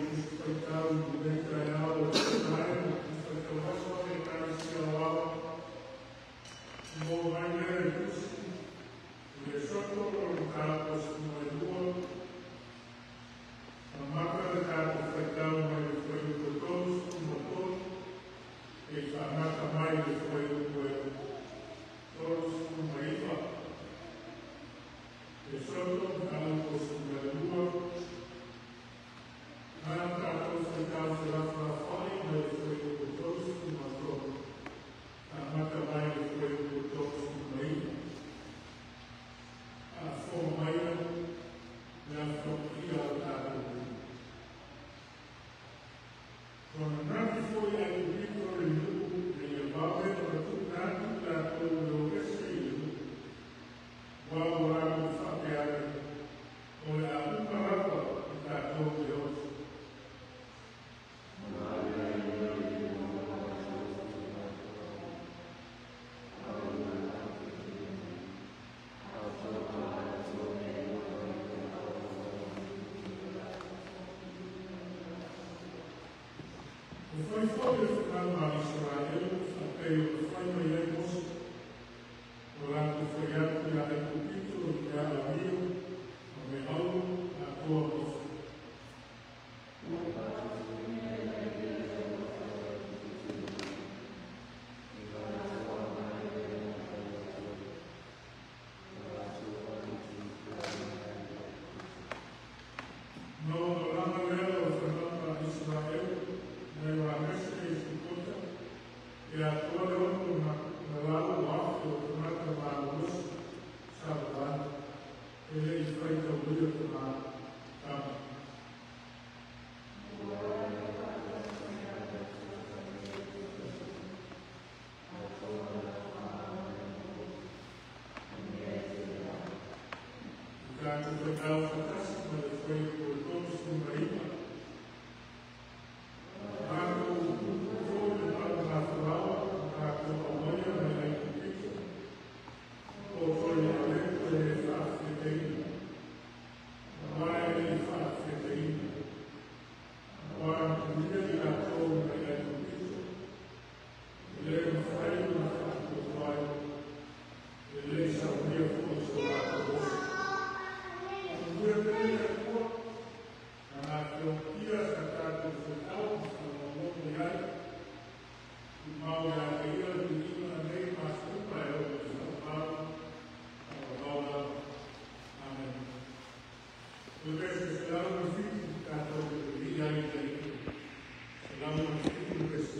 Tusi Faitau i lenei taeao o le Faavae ma Tusi Faitau Aso a le Ekalesia Aoao, ona maua mai lea i le Tusi o Iesoto o le Mataupu 12, amata le tatou faitau mai le fuaiupu e 33 e faamata mai le fuaiupu e 39. Iesoto Mataupu 12. Na tatou faitau felafolafoai mai le fuaiupu 33 faamata mai le fuaiupu 39. Faafofoga maia le Aso Paia o tatou. Ua manatu foi Aikupito le nuu ina ia vave ona tuuina atu i latou e o ese i le nuu, aua ua latou faapea ane, o le a uma lava i tatou le oti. Ua fai foi le fanau a Isaraelu faapei ona fai mai ai Mose, ua latou fai atu ia Aikupito i mea amio ma mea auro atoa ma ifi. Na ona laga lea o le fanau a Isaraelu mai Ramese i Sukota, e atoa le 600,000 o tagata malolosi savavali, e le i faitaulia tama. O tatou faitau faatasi ma le fuaiupu e 39. Matou tupu foi le pau mafulaoa na tatou aumaia mai Aikupito, o toe alepo e le faafetaina, aua e le i faafetaina, aua na tulia i latou mai Aikupito, e le mafai ona faatuatuai, e le i saunia foi so latou oso. Faamanuia pea le Atua Lana Afioga sa tatou faitau ma faalogologo i ai, tumau ia te Ia le viiga nei ma aso uma e oo i le faavavau, faavavau lava. Amene. O le pese 107 tatou te viia ai i le Alii. 107 le pese.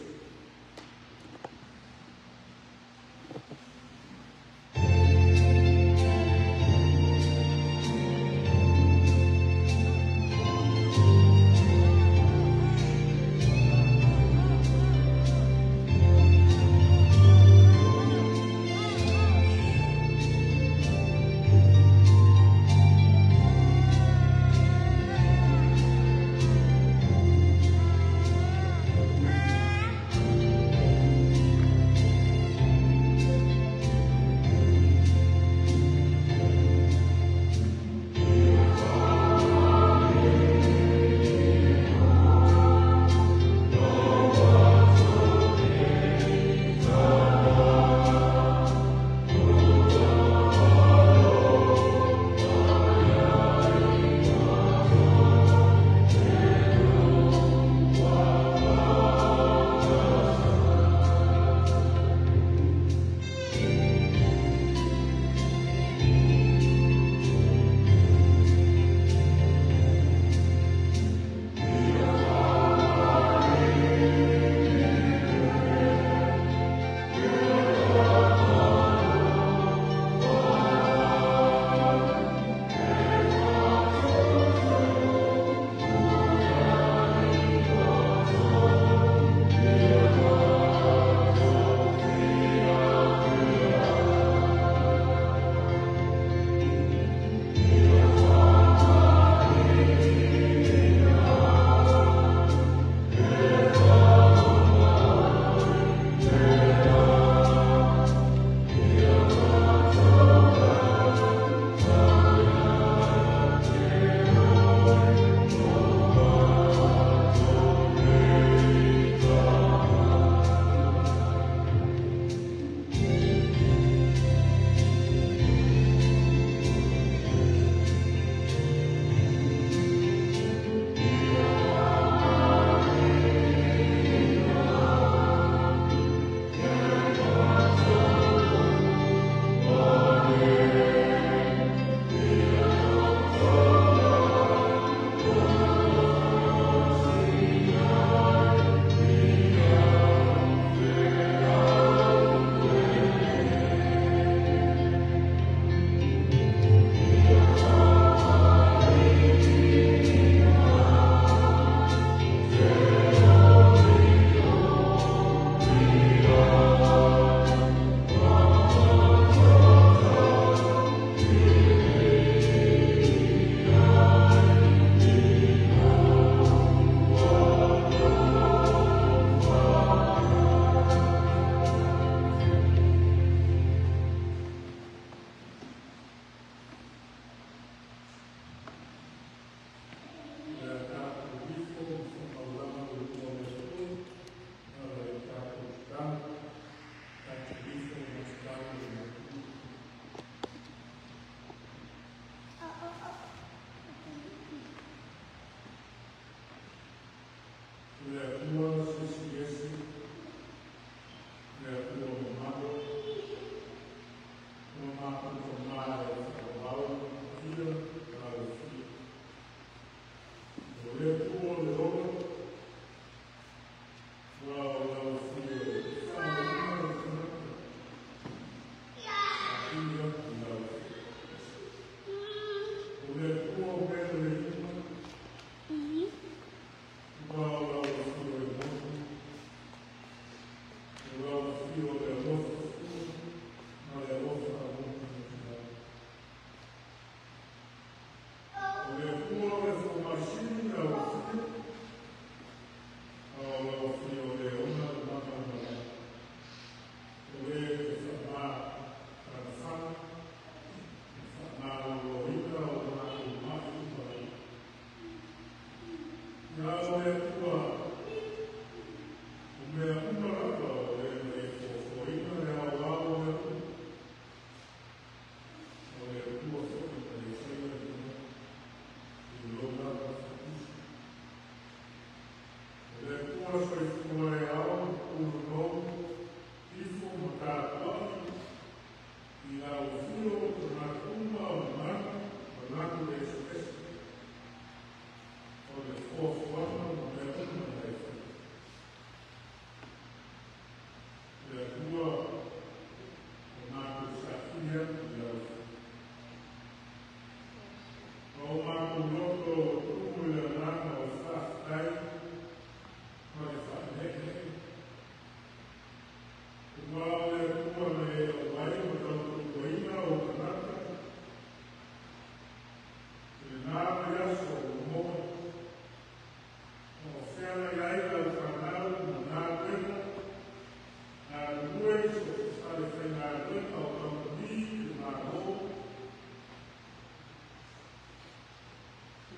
O le Atua Silisili Ese, le Atua mamalu, o matou Tama e faavavau paia ma lau Afio. O le Atua o le ola, aua o lau Afio e faamauina le tagata, saili atu i lau Afio. O le Atua o mea lelei uma, aua o lau Afio e moni, o lau Afio o le alofa fua ma le alofa amotumotuai. O le Atua o le fomai sili lau Afio, a o lau Afio o le ona le mana o malai. O le e faama fanafaga, e faamaloloina o matou mai ma. Ia o le Atua, o mea uma lava o le na e fuafuaina le aoao o mea uma. O le Atua foi na e faia le tagata i lou lava faapusi. O le Atua soifua e ao punonou, ifo ma tapuai i lau afio o tagata uma o mana ma lago eseese. O le fuafuaga ma mea uma na e faia. Le Atua o matou saili atu i lau afio. Ma o matou loto tumu i le agaga o le faafetai ma le faaneenee. Aua o le Atua na e aumai ma tautuaina o tagata i lena vaiaso o moa. O feagai ai lau fanau ma galuega, galulue i so o se falefaigaluega o kamupani i le Malo.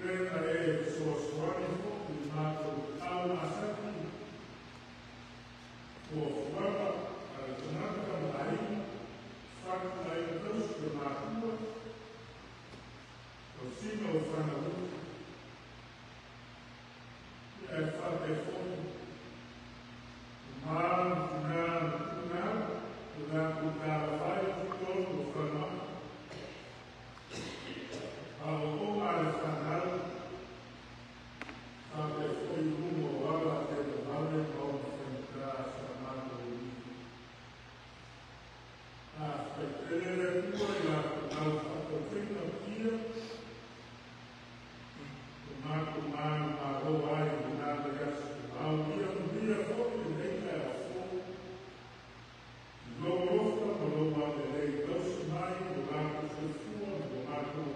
Le na e fesoasoani foi i matou tatau masani, fuafuaga a le tagata ma aiga, fatu aiga tausi o matua, tausiga o fanau. Ia e faapea foi, o ma ma tina ma tuina o latou talafai i totonu o falemai. Aoaoga a le fanau, faapea foi i luga o ala televave ma ona faigata sa matou uia. Faafetai tele le Atua i la lau faatautaiga paia, o matou manumalo ai i lena vaiaso. Aulia manuia foi lenei taeao fou, i lou alofa ma lou agalelei tausi mai lo latou soifua ma lo matou.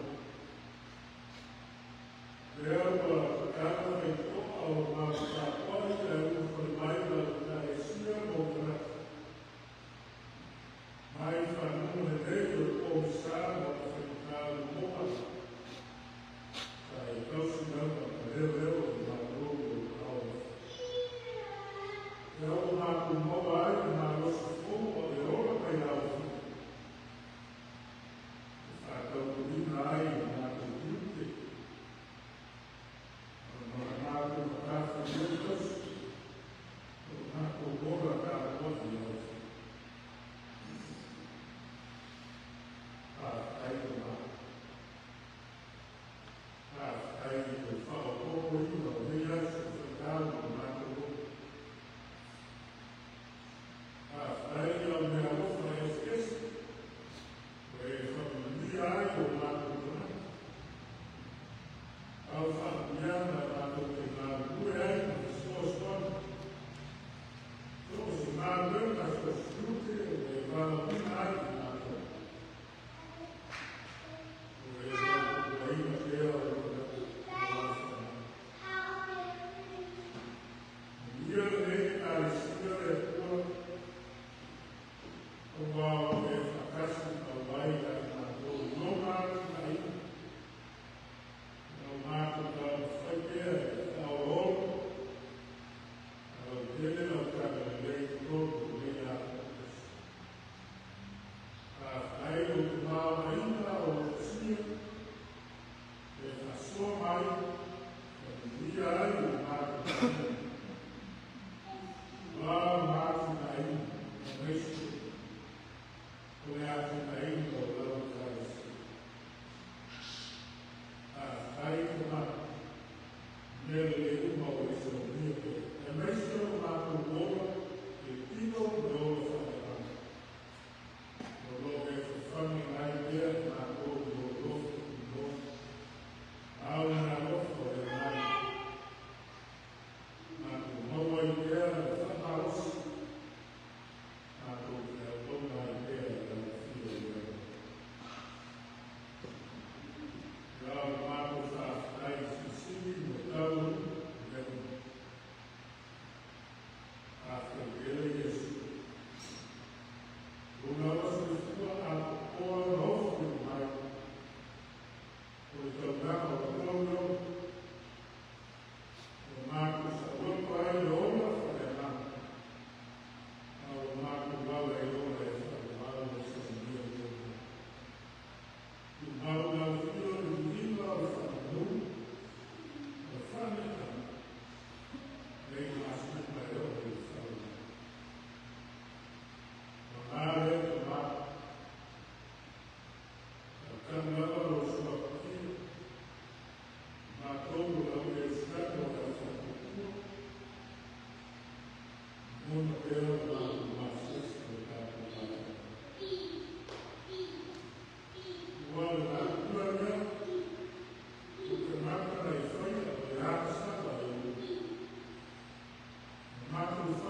Lea ua tatala faitotoa o le matou tapuai ae ulufale mai lau Ekalesia ma ou tagata. Mai faguga lelei o le pogisa ma ona faigata o le moa, sa e tausi lava ma leoleo i malo o lou aao alofa. Lea ua matou maua ai le malosi fou o le ola mai lau Afio, e faatautoina ai i matou tiute ma matou matafaioi.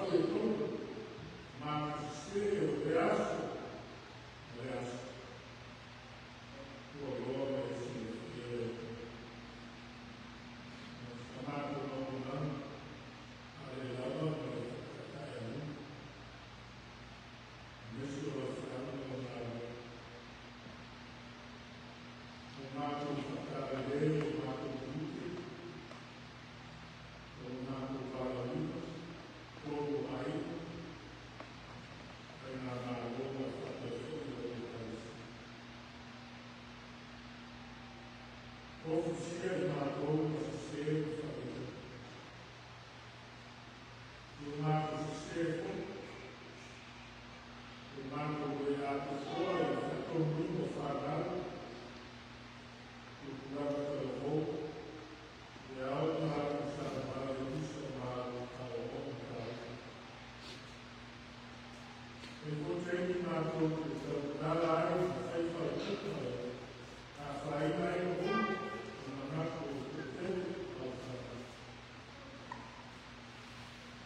Faaletonu, ma sese o le aso ma le aso. Ua iloa ma e silafia e o sa matou auaunaga a le lava ma le faataetaealuga, aemaise o lau feau ma lau galuega. Ua matou faatalale i o matou tiute, o lo matou valaauina, totonu o aiga, faigamalo faapea foi lau Ekalesia. Tofusia i matou ma sese ma faaletonu. I o matou sese foi, ua matou le atoatoa i le faatonuina o fanau, tupulaga talavou, e ao ona latou savavali e tusa ma au aoaoga taua. E foi taimi matou te tautatala ai ma fai faaupuga e afaina ai lagona ma manatu o le toatele o lau fanau.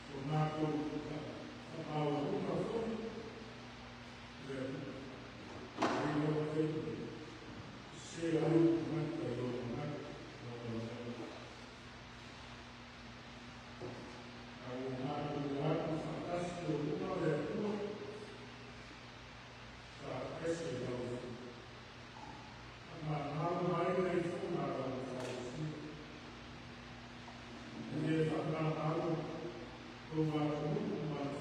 So matou faamaualuga foi le ai lava taimi sese ai le tagata i lona manatu ma lona lagona. A ua matou o atu faatasi i luma o le Atua, faataese i lau faamagalo mai le ifuga a lau Ekalesia. E faamagalo tou atunuu ma le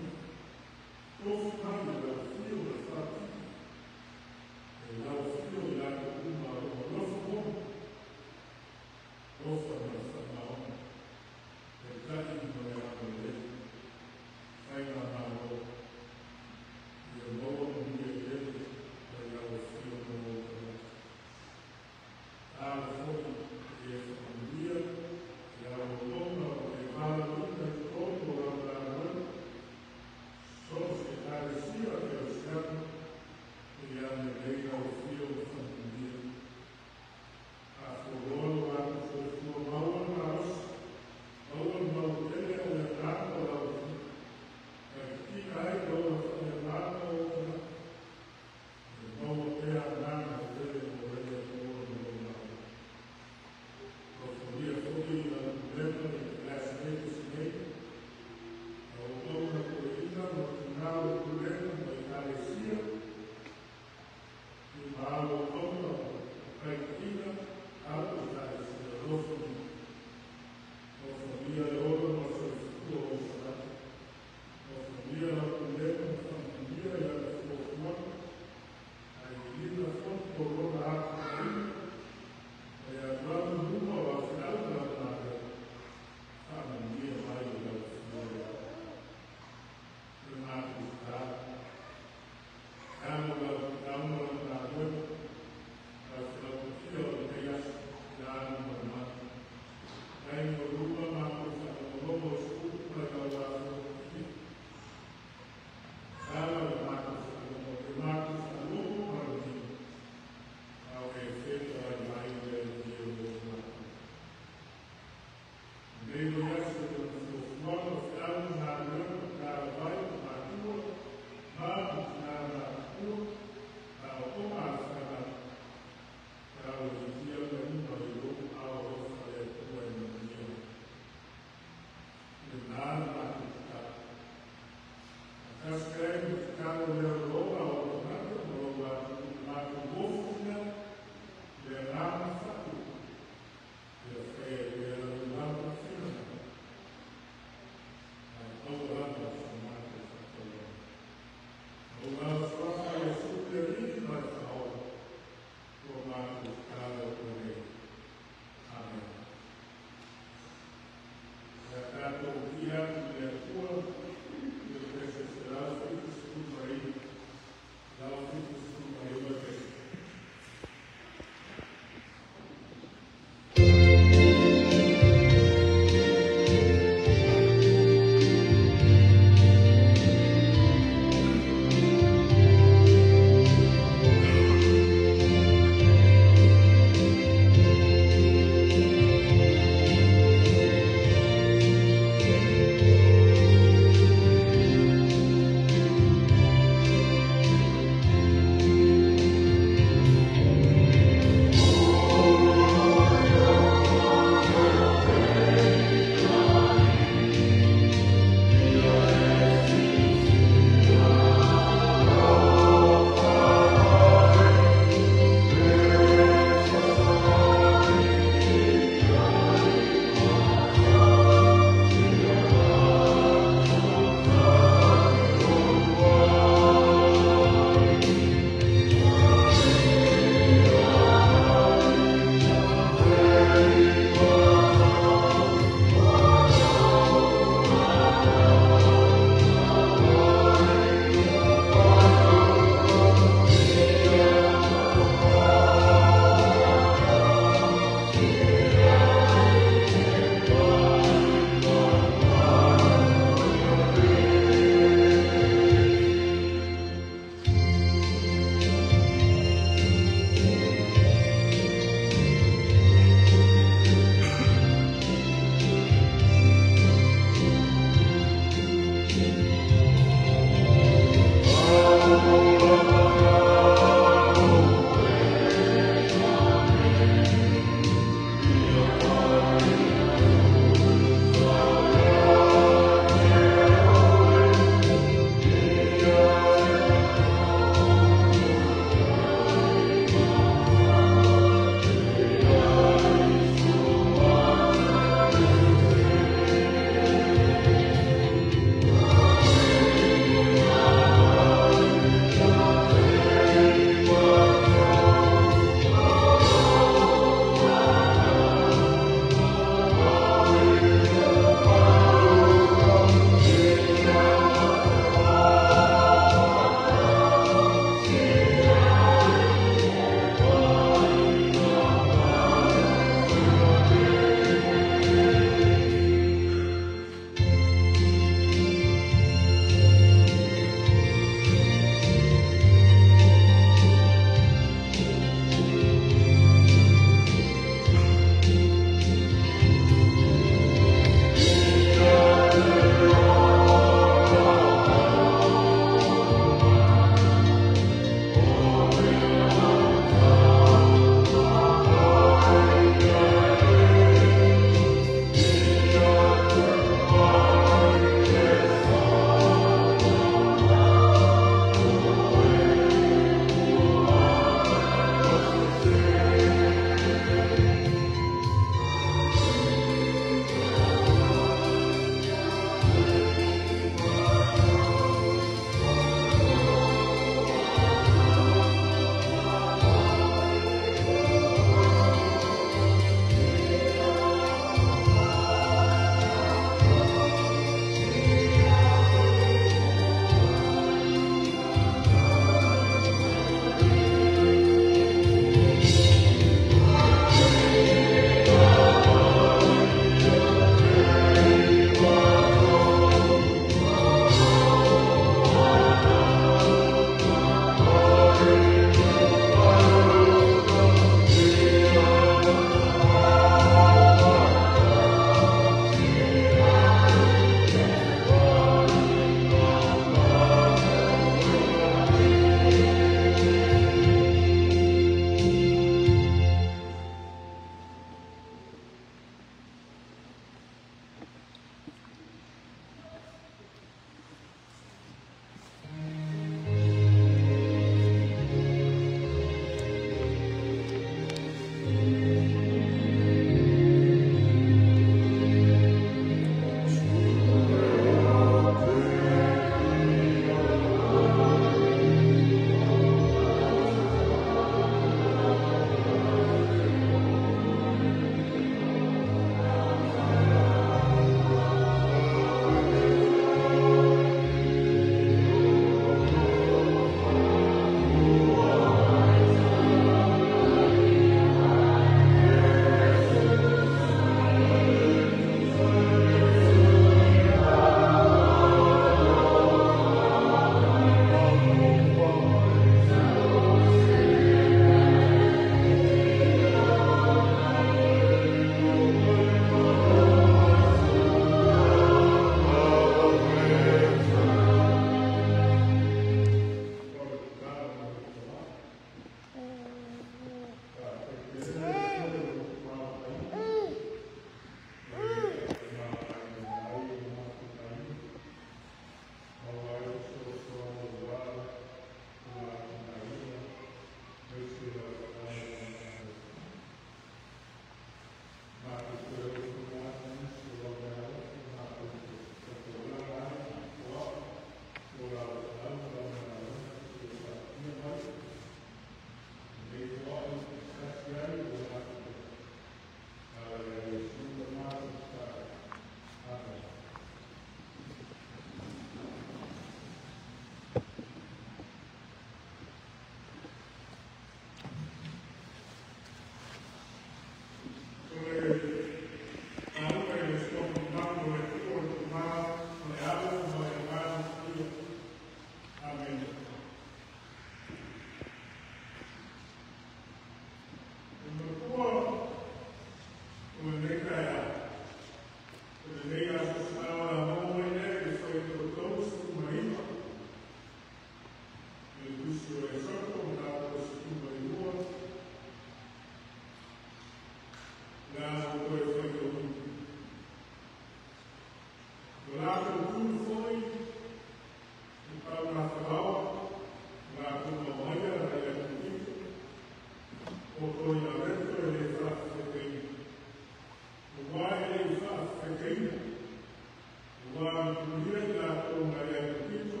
Ua tulia i latou mai Aikupito,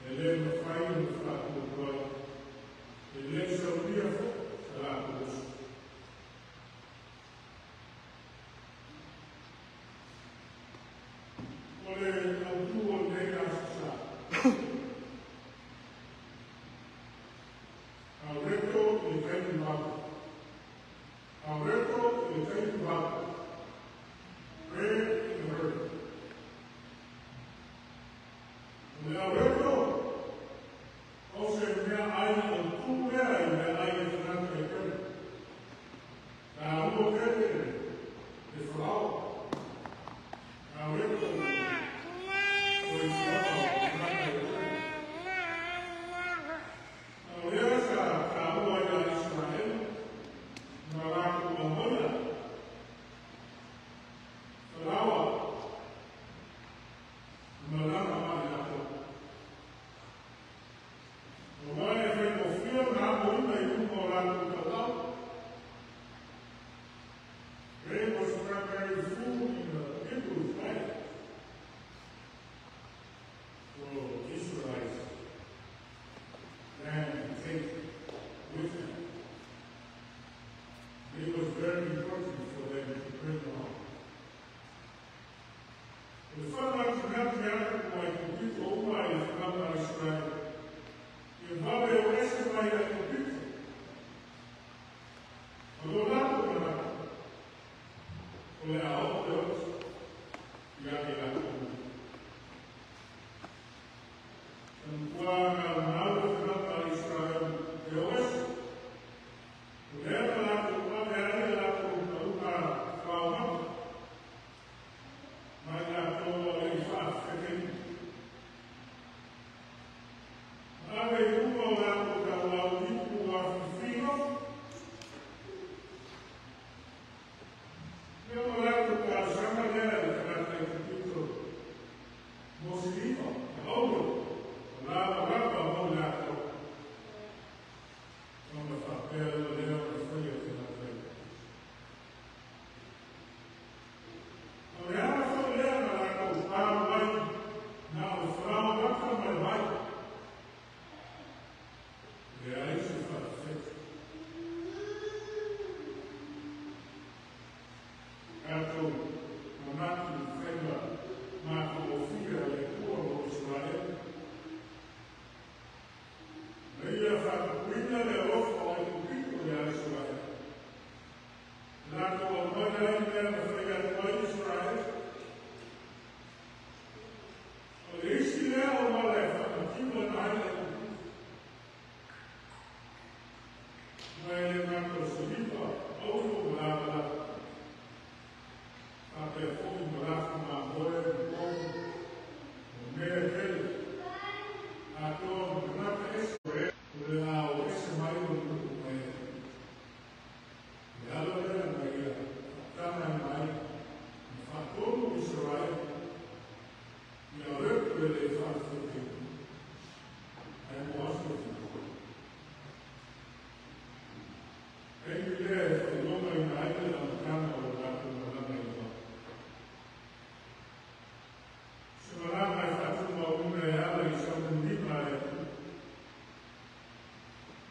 e lē mafai ona faatuatuai, e lē saulia foi sa latou oso. O le autū o lenei Aso Sa, aureto i le taimi vave, aureto i le taimi vave, pray in a hurry. O le aureto, o se mea ai autū lea i mea ai e tagata e tele. Taua tele le falaoa. Aureto o i fua o tagata e tele. O lea sa taua ia Israel ma latou aumaia. Falaoa malaga mai latou. O mai e faigofie ona amoina i luma o latou taulao. Grain was primary food in the people's diet. For Israelites and to take with them. It was very important for them to bring along. O le faanatinati atu o Aikupito uma i le fanauga a Israel. Ia vave o ese mai Aikupito. O lo latou manatu, o le a oo le oti ia i latou. Sa matua naunau le fanauga a Israel e o ese. O lea na latou ave ai a latou tauga falaoamata. Mai latou a le i faafetaina. Ma ave i luma o latou tauau ipu afifino. Ia ma latou talosaga lea i tagata Aikupito mo siliva, ma auro, o lavalava mo i latou. Ona faapea lea ona faia tagata Aikupito. O le ala foi lea na latou palu ai na o le falaoamata ma le vai. Leai se faafeta. Tatou manatu i faiva matagofie a le Atua mo Israel. Na ia faatupuina le alofa o Aikupito ia Israel. Latou aumaia ai mea na faia atu ai Israel. O le isi lea o mala e faamativa ai Aikupito. Ma e le gata o siliva, auro ma lavalava. Faapea foi ma lafu mamoe ma povi, o mea e tele. Atoa ma tagata ese, o le a o ese mai o nuu mai Aikupito. Le ala lea na ia faatagaina ai ma faatonu Israel ia reto e le faafetaina. Ae mo aso e taimi lea e faailogaina ai le amataga o le latou malaga i le Se malaga e faatumauina e ala i sauniuniga a le Atua.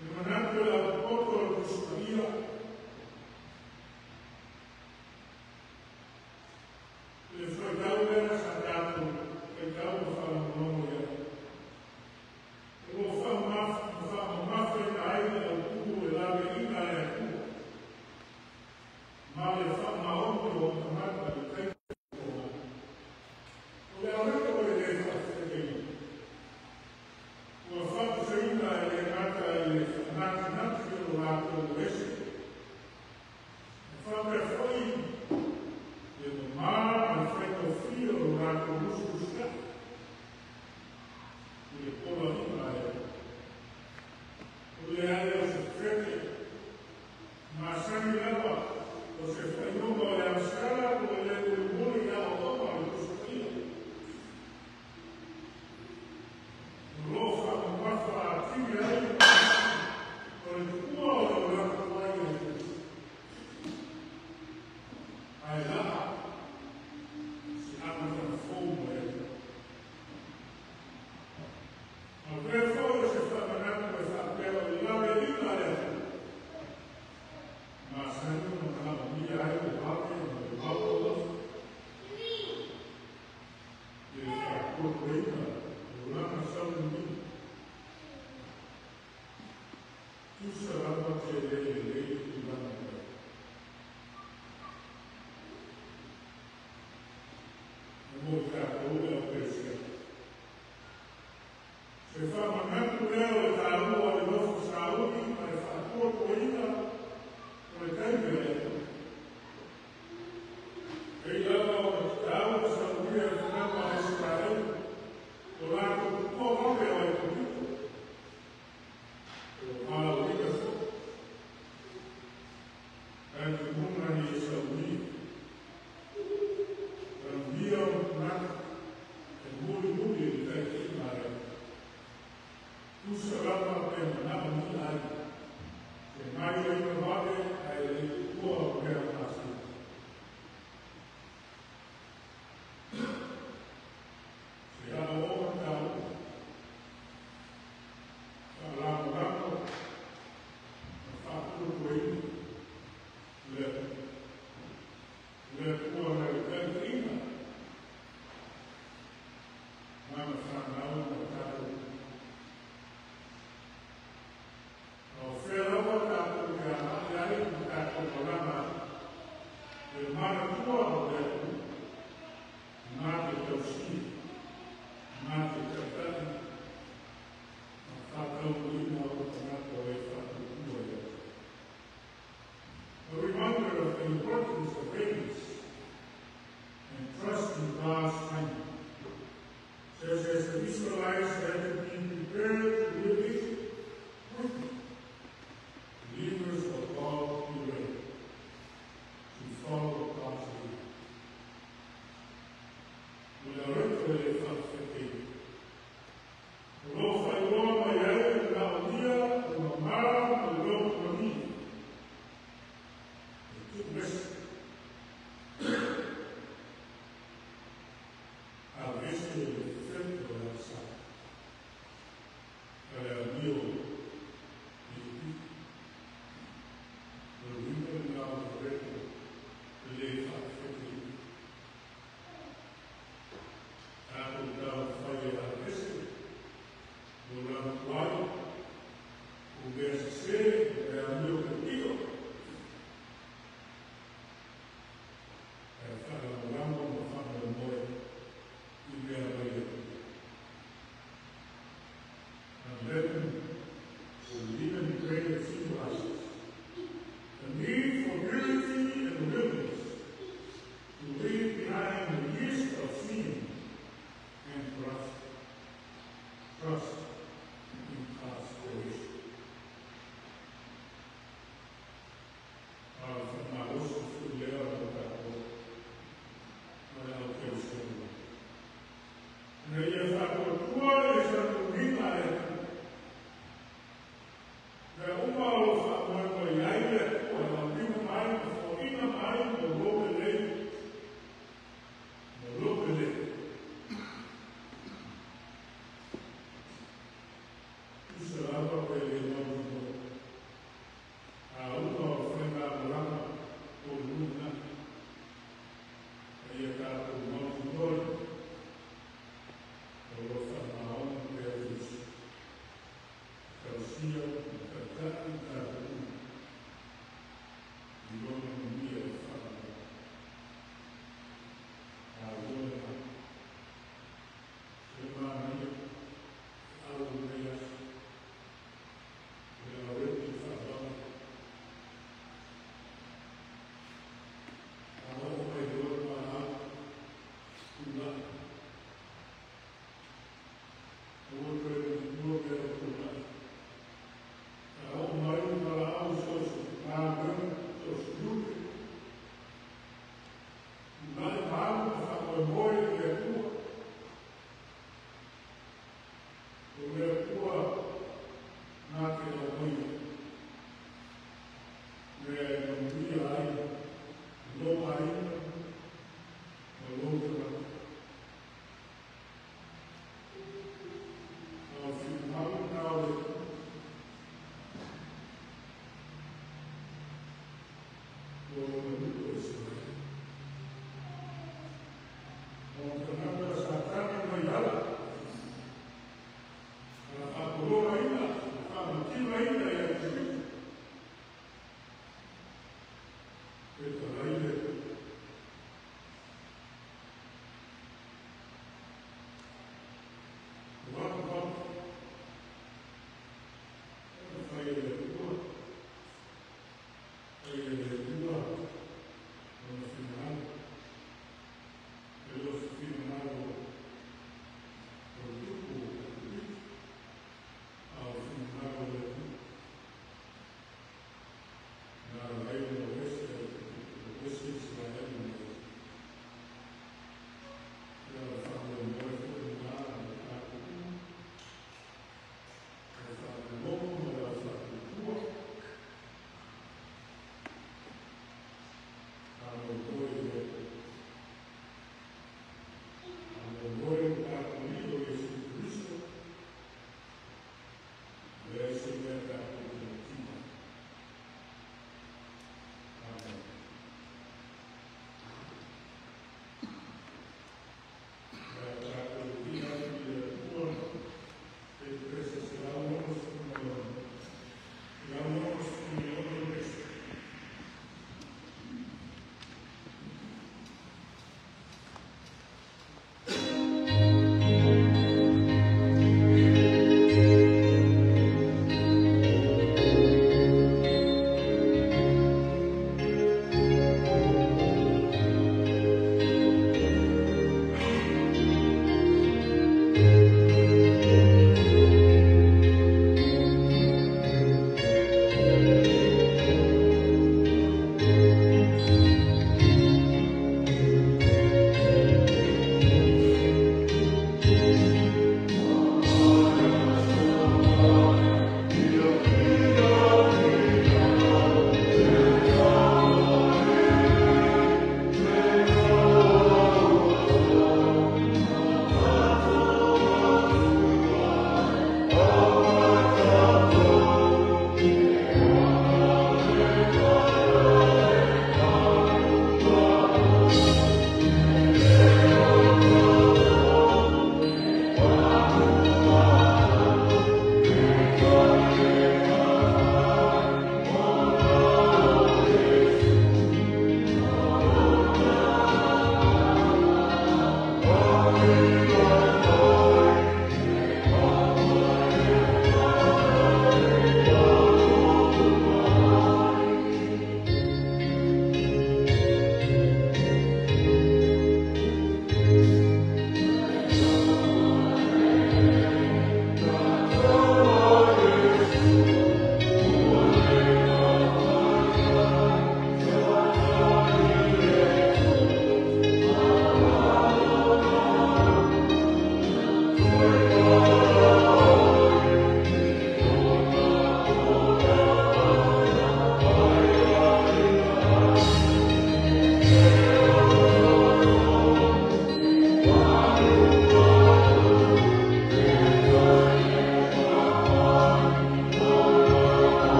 Le manatu e le aupoto o le Tusi Paia, le fuaitau lea sa tatou faitau ma faalogologo i ai. I le faatuatuaina o lana sauniuniga. Tusa lava pe le lelei le tulaga mai. E mo i tatou le au Kerisiano. Se faamanatu lea o le taua o le nofo sauni ma le faatuatuaina o le taimi a le Atua. E pei lava ona tatau ona saunia e tagata a Isaraelu o latou tuua vave o Aikupito. Ua valaauina foi. Talitonuga ia saunia. Talia ona tagata e mulimuli i le taitaiga a le Atua. Tusa lava pe manaomia ai se gaoioiga vave ae le tuua o mea masani. Se aoaoga taua, faalagolago ma faatuatuaina le Atua. Le Atua na le taitaiga lana fanau ma tatou. A o fea lava tatou te agai ai ma tatou malaga ai, le manatua o le Atua, na te tausia, na te taitai, ma faataunuuina o tagata o e faatuatua i le Atua. A reminder of the importance of readiness and trust in God's timing. Just as the Israelites had to be prepared to leave Egypt quickly, believers are called to be ready to follow God's lead. O le areto e le faafetaina. O lo faailoa mai ai le manaomia o mamā ma le loto malie. E tuuese. Aveese le fefeto o le agasala. Ma le amio i le pito. O le uiga lena o le areto e le faafetaina. Tatou taumafai e aveese lo lana tuai, o mea sesē, o le amio patio. Ae faalagolago ma faamoemoe i mea mai le Atua. Unleavened or leavened bread symbolizes the need for purity and the willingness to leave behind the yeast of sin and corruption. Trust in God's grace. A o le faamalosi foi lea mo tatou ma le au Kerisiano. Ina ia